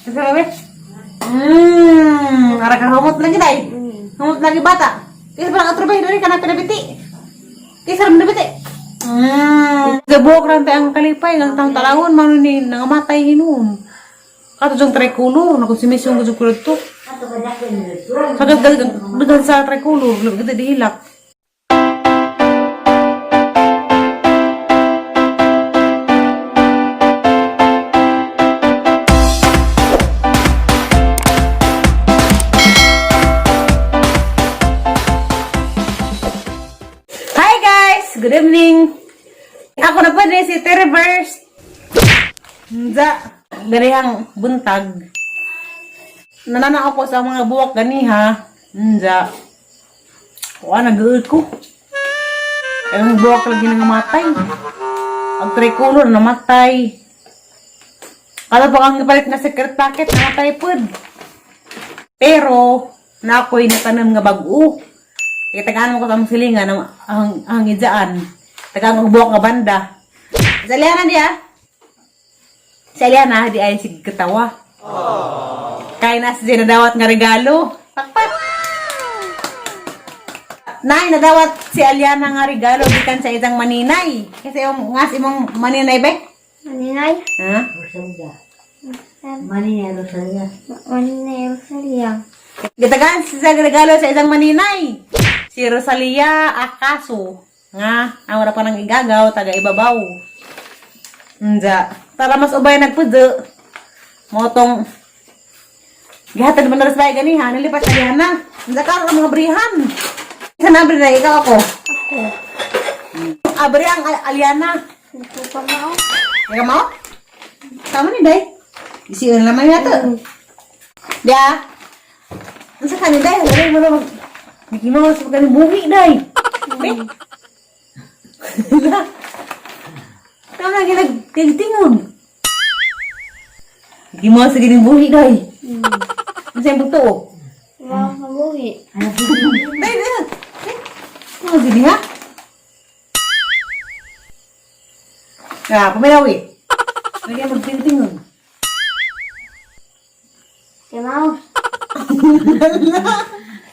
Kasi ba? Ara ka humot lagi day. Humot lagi bata. Kaysa parang atrobay dali ka na pinabiti. Kaysa ra pinabiti. Sa buhok ran tayo ang kalipay ang tang talahon man ni nangamatay hinuon. Kato jong tricolor na kung simisyon ko jong to. Sagad dagan sa tricolor, gede dihilak. Hi guys! Good evening! Ako na po din si Terry Verse. Nza, ganihang buntag. Nananaw ko sa mga buwak ganiha. Nza. Kuha, nag ko. Ay, ang buwak lagi nangamatay. Ang tricolor namatay. Kada pa kang ipalit na secret packet, namatay pud. Pero, na ako'y natanim nga bag-o. Kaya tagaan mo ko sa among silingan, ang idaan. Tagaan ko buwak nga banda. Sa Eliana di ah. Sa Eliana, di ay sig katawa. Kaya na siya nadawat nga regalo. Pakpak! Nay, nadawat si Aliana nga regalo gikan sa isang maninay. Kasi yung ngas imong maninay be? Maninay? Ha? Rosalia. Maninay Rosalia. Maninay Rosalia. Gitagaan siya regalo sa isang maninay. Si Rosalia Acaso. Nga, ang wala pa nang igagaw, taga ibabaw. Nja. Tara mas ubay nagpudo. Motong gihatag man na sa ganiha, nilipat sa na. Nja karon ang mga brihan. Sa nabre na ikaw ako. Ako. Abre ang Aliana. Hindi ko pa mao. Ikaw mo? Tama ni Day. Isiyon naman yata. Dia. Unsa ka ni Day? Wala mo na mag Mickey Mouse pag kaning buhi Day. Be. Tama na ginag tingtingon. Mickey Mouse sa ganing buhi Day. Unsa yung bugto? Mga kabuhi. Day, day. Day. Ano gini ha? Ah, paminawi. Lagi magtingtingon. Si Mouse.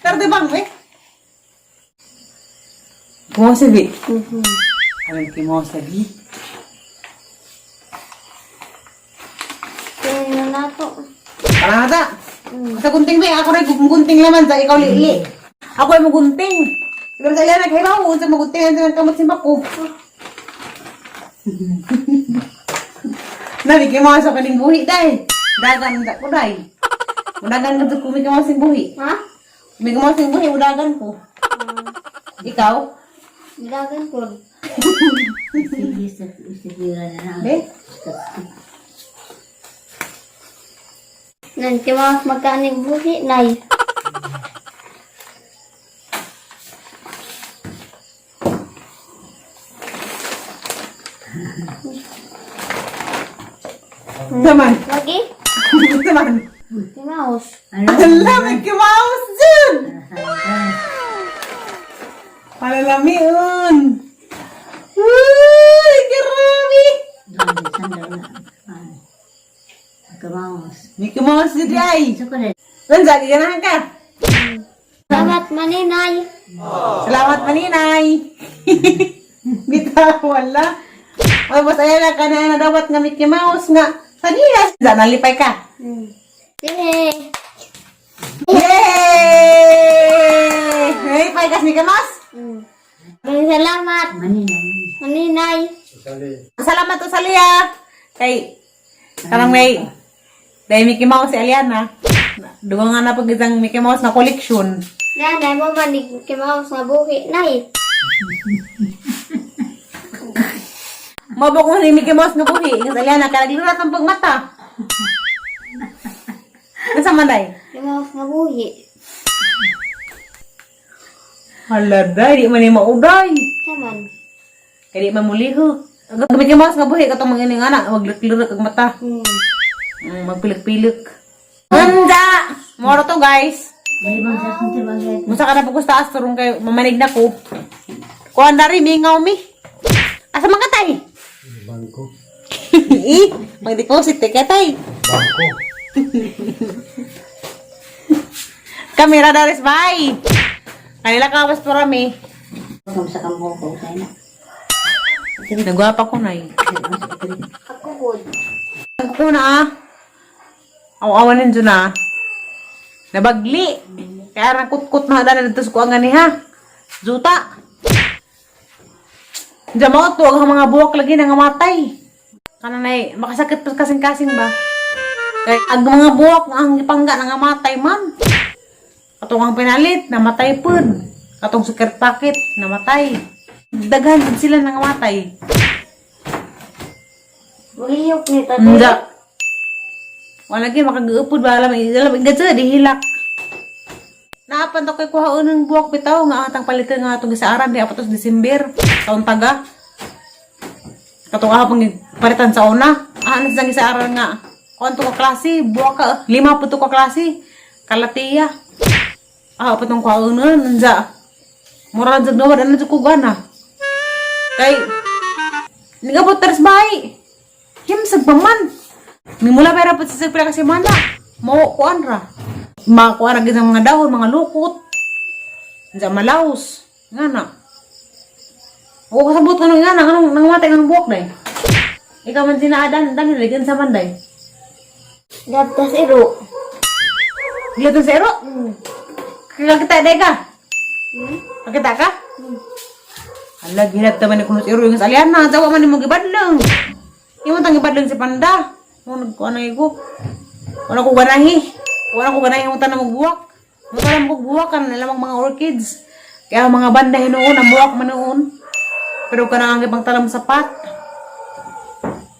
Pero di bang, eh? Kumusta, Bi? Alam, kumusta, Bi? Tingnan na to. Parang ata. Sa gunting, Bi. Ako rin gunting laman sa ikaw, lili. Ako ay magunting. Pero sa ilan, naghibaw. Sa magunting, ang kamot si Mako. Nami, kimaw sa kaning buhi, day. Dagan, da ko, day. Udagan ka ko, may kamaw sa buhi. Ha? May kamaw sa buhi, udagan ko. Ikaw? Dagan po. Sige, sige na na. Be? Nan, si Mouse magkanig buhi, nay. Naman. Lagi? Naman. Si Mouse. Ano? Ala, Mickey Mouse dyan! Palalamiun! Uy, grabe! Kamaos. Mickey Mouse dyan ay! Chocolate. Lanza, giganahan ka! Salamat, maninay. Salamat, maninay! Bitaw, wala. O, boss, ayan na ka na nadawat nga Mickey Mouse nga. Sanila, Diyan, nalipay ka. Sige. Yay! Nalipay ka sa Mickey Mouse? Maraming salamat, Maninay. maninay. Salamat to sa Lia. Kay karang may dahil Mickey Mouse si Aliana. Duwa nga na pag isang Mickey Mouse na collection. Nanay mo manig si Mouse nga buhi, nay. Mabok mo ni Mickey Mouse nga buhi. Ingat Aliana, kalaglirat ang pagmata. Nasa man day? Si Mouse nga buhi. Hala day, di man ni mauday. Taman. Kaya di man mulihok. Ang Mickey Mouse nga buhi, katong mga ining anak, magliklirik ang mata. Magpilik-pilik. Handa! Moro to guys. May bang sa sunti bang Musa ka na po taas, turong kayo, mamanig na ko. Kuha na rin, mingaw mi. Asa man ka tay? Bangko. Eh, mag-deposit eh, ka tay. Bangko. Kamera daris bay. Kanila kawas pa rami. Kung sa kampo ko kay na. Nagwapa ko na eh. Ako good. Ang kuko na ah. Aw-awan ninyo na. Nabagli. Kaya nang kutkot na dana dito sa kuang gani ha. Zuta. Diyan mga to, ang mga buwak lagi nangamatay. Kana nay, makasakit pa kasing-kasing ba? Kaya ang mga buwak nga ang ipangga nangamatay man. Katong ang pinalit, namatay pud. Katong suker packet, namatay. Daghan jud sila nangamatay. Muliyok ni tatay. Hindi. Wala gyud makagaupod ba alam alam gadyo dihilak. Naapan to kay kuhaon ng buwak bitaw nga atang palitan nga atong gisaaran di apatos December taon taga. Katong ahapon palitan sa una. Ah, ano sa gisaaran nga. Kuan to ka klase, buwak ka lima po to ka klase. Kalatiya. Ah, apat tong kuhaon unsa. Mura jud nawad ano jud ko gana. Kay nigabot teres bahay. Himsag pa man. Mimula pera po sa pila ka semana. Mo kuan ra. Makuan ra gid ang mga dahon, mga lukot. Unsa malaos. Nga na. O kasabot ko nung nga na anong nangamatay ang buhok day. Ikaw man sinaadan dan ligan sa man day. Gabtas iro. Gilatong sa ero. Kakita day ka. Kakita ka? Ala, gilat naman ni kuno sa ero yung sa aliana. Jawa man ni mo gibadlong. Imo tang gibadlong si Panda. Mo nagkuan na ko. Wala ko ganahi. Wala ko ganahi mo tanang magbuwak. Mo tanang magbuwak kan lamang mga orchids. Kaya ang mga banda hinuon ang buwak man noon. Pero kanang ang ibang talam sa pat.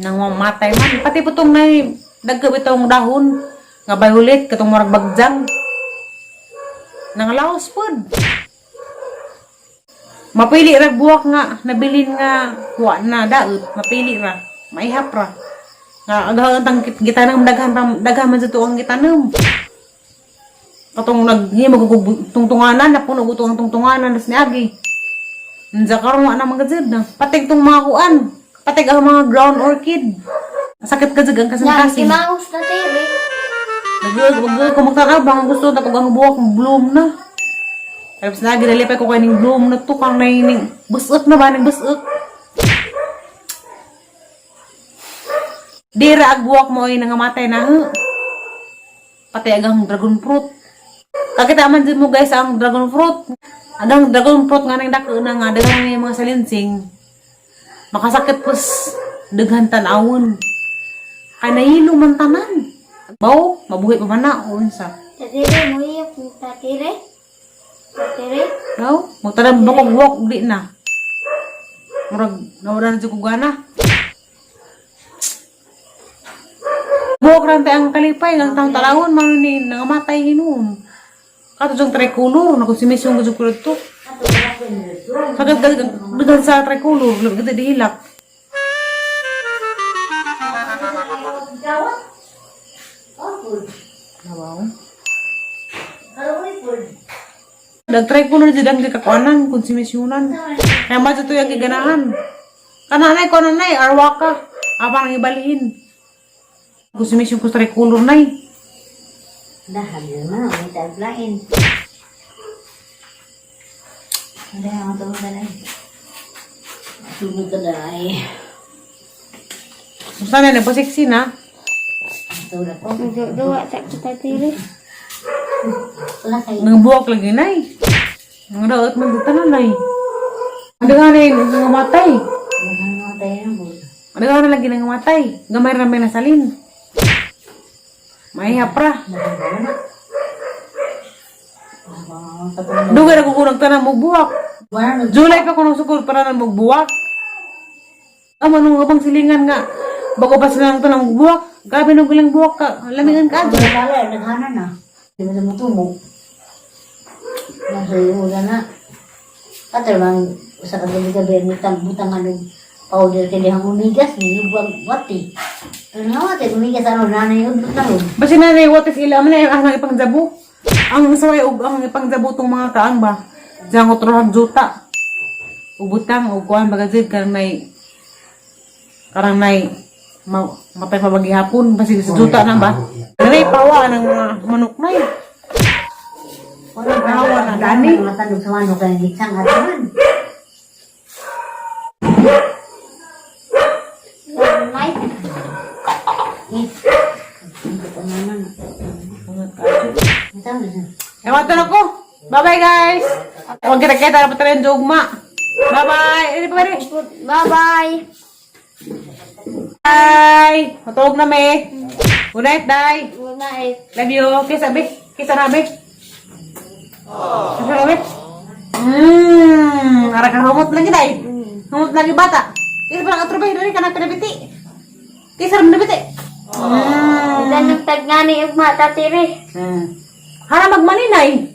Nang mamatay man. Pati po tong nay dagko itong dahon nga violet katong murag bagjang. Nanglaos pod. Mapili ra buwak nga nabilin nga wa na daot, mapili ra, maihap ra. Nga agahan tang gitanam daghan pa daghan man sa tuang gitanam. Katong naghimo kog tungtunganan na puno ko ang tungtunganan nas niagi. Unsa karon wa na magadzid na. Patig tong mga kuan, patig ang mga ground orchid. Sakit ka jud ang Yan, kasing-kasing. kimaos na tiri. Nag ko magtanaw bang gusto na kog ang buwak bloom na. Tapos na ginalipay ko kaning bloom na to kang naining busot na ba ning busot. Dira ag buwak mo ay nangamatay na huh. Pati agang dragon fruit. Kakita man din mo guys ang dragon fruit. Agang dragon fruit nga nang dako na nga daghan na yung mga salinsing. Makasakit pos daghan tan-awon. Kay nahilo man tanan. Baw, mabuhi pa man na unsa. Tatiri, muliyok ni tatiri. Tatiri. Daw, magtanam ba kog walk di na. Murag nawala na jud ko gana. Buok ra ang kalipay ang taong talahon man ni nangamatay hinuon. Kato jung tricolor na konsumisyon ko jud ko dito. Sakit ka daghan sa tricolor, labi kita dihilak. Nabaw. Dag tricolor jud ang gikakuanan, konsumisyonan. Kaya ma to yung giganahan. Kananay ko nanay, arwaka. Apa nang ibalhin. Konsumisyon ko sa tricolor nay. Dahan naman ang taglain. Hindi ang tulog na lang. Tulog ka na ay. Sana na pasiksi na. Tulog ko. Duwa sa kita tiri. Wala kayo. Nang buwak lagi nay. Nang daot man dito na nay. Ano nga na yun, nangamatay. Wala na tayo ng bulo. Ano nga na lagi nangamatay. Gamay ra may nasalin. Mahihap ra. Dugay na kukurang tanan mo buwak. Wala na. July pa ko nang sukol para na magbuwak. Amo nung abang silingan nga. Bago pa sila nang tanang buwak. Grabe nung gulang buwak ka. Lamingan ka. Wala pala, naghana na. Di mo tumutumo. Nasa iyo na. Katar bang sa kagabi-gabi ang butang butang anong powder kay dihang umigas ni lubang wati. Pero nga wati umigas ano nanay udlot na ron. Basta na na what is ila man ay ang ipangjabu. Ang saway og ang ipangjabu tong mga kaang ba. Diyan ko truhag juta. Ubutang og kuan bagazid karang nay karang nay matay pa bagihapon basig sa juta na ba. Dali pawa ng mga manok na yun. Wala Awa na, dani. Matandog sa manok kay gitsang atuan. May. Eh. Ano na? Ewan to na ko. Bye-bye, guys. Huwag kita-kita na pa tayo dugma. Bye-bye. Ano pa rin? Bye-bye. Bye. Matulog na me. Good night, Day. Good night. Love you. Kiss, abi. Kiss na, abi. Kiss na, abi. Ara ka humot lagi, Day. Humot lagi bata. Kiss pa lang atrobay. Dali ka na pinabiti. Kiss na pinabiti. Ilan ng tagnani ugma tatire. Hara magmaninay.